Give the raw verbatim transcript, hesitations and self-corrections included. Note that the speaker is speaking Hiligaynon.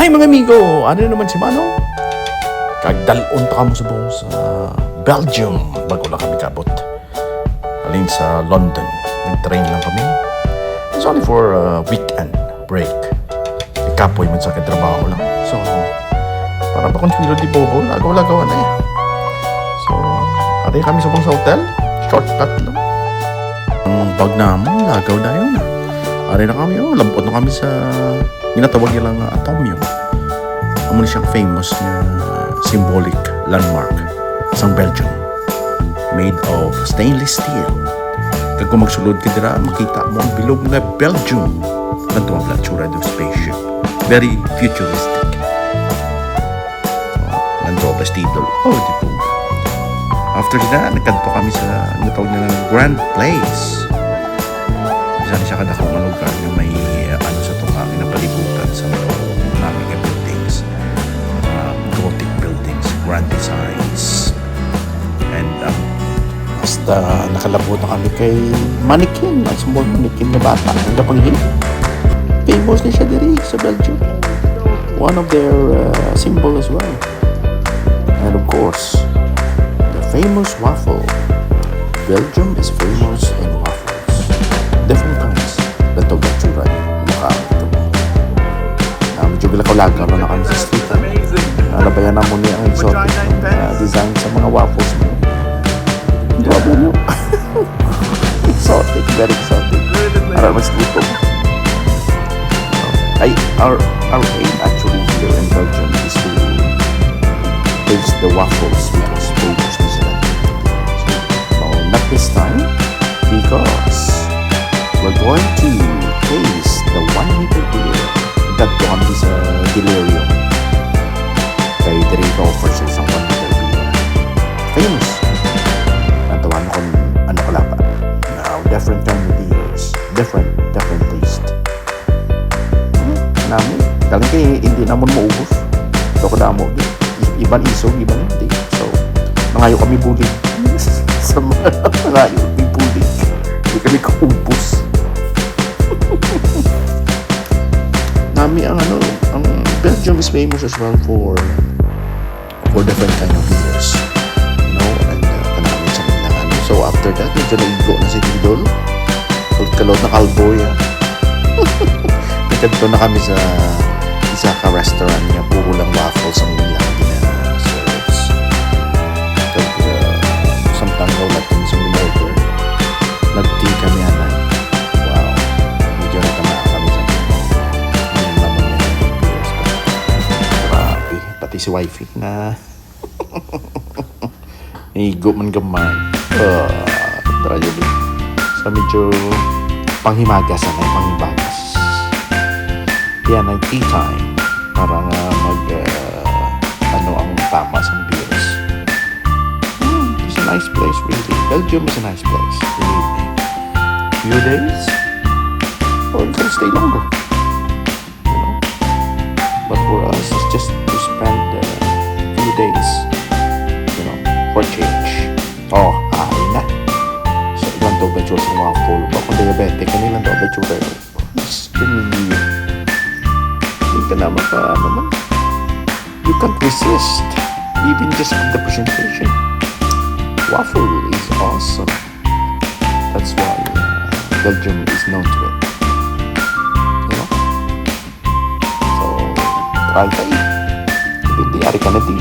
Mga amigo, ano naman si Manong? Kagdalon ta kamo subong sa Belgium. Bago lang kami kabot. Alin sa London. Nag-train lang kami. It's only for a weekend break. Ikapoy man sa katrabaho lang. So, para ba kung filo di bobo, lagaw-lagaw na eh. So, ari kami subong sa hotel. Shortcut lang. Ang bag naman, lagaw na yun. Ari na kami, oh, labot na kami sa ginatawag nila nga Atomium. Amo ni siyang famous nga symbolic landmark sang Belgium, made of stainless steel. Kag kung magsulod ka dira, makita mo ang bilog nga Belgium. Nagtuwang blatsura do spaceship. Very futuristic. Nandro Bastidor. Oh, di po. After na, nagkadto kami sa, ang tawag nila, Grand Place. Isa na siya kadako nga lugar nga may, uh, ano sa tunga, nga napalibutan sa mga namin nga buildings. Mga Gothic buildings, grand designs. And, um, basta nakalabot na kami kay Mannequin, ang small mannequin na bata. Ang kapanghin, famous ni siya diri sa Belgium. One of their, uh, symbol as well. And of course, the famous waffle. Belgium is famous in waffles. Different kinds. Datog at surat. Makaamit ko. Ah, medyo gilakaw-lakaw na kami sa street. Nalabayan na mo niya ang exotic, ah, design sa mga waffles mo. Grabe, no? Exotic, very exotic. Para mas gutom. Ay, our, our aim actually here in Belgium is to taste the waffles because famous na sila. So, not this time because we're going to taste the one liter beer. Nagkadto kami sa Delirium. Kay diri ka offer sa isang one liter beer. Famous. Natawa na kung ano ka lapa. Now, different kind of beers. Different, different taste. Hmm, nami. Galing kay hindi namon maubos. Ito ko damo. Iban isog, iban hindi. So, mangayo kami bulig. Sa mga mangayo kami bulig. Hindi kami kaubos. Nami ang ano, ang Belgium is famous as well for for different kind of beers. You know, and, uh, kanami sa ilang ano. So, after that, medyo naigo na si Didol. Kalot na kalbo, ya. Nagkadto na kami sa isa ka restaurant nga puro lang waffles ang ilang gina-serves. Kag, uh, samtang daw natin sa order, nag-tea kami, anay. Wow. Medyo natamaan kami sa mga. Hindi naman yung beers ba? Grabe. Pati si wifey na igo man gamay. Ah, drayo, eh. Sa medyo panghimagas, anay, panghimagas. Yan ay tea time. Para nga mag, ah, ano ang tama sa virus. Hmm, it's a nice place, really. Belgium is a nice place, believe me. Few days, or you can stay longer. You know? But for us, it's just to spend a few days, you know, for change. Oh, ay na. Sa iban to, medyo sa mga full. Bako diabetic, kanila to, medyo kayo. It's convenient. Hindi ka na maka, ano man. You can't resist, even just the presentation. Waffle is awesome. That's why, uh, Belgium is known to it. You know? So, try tayo. Hindi, ari ka na di.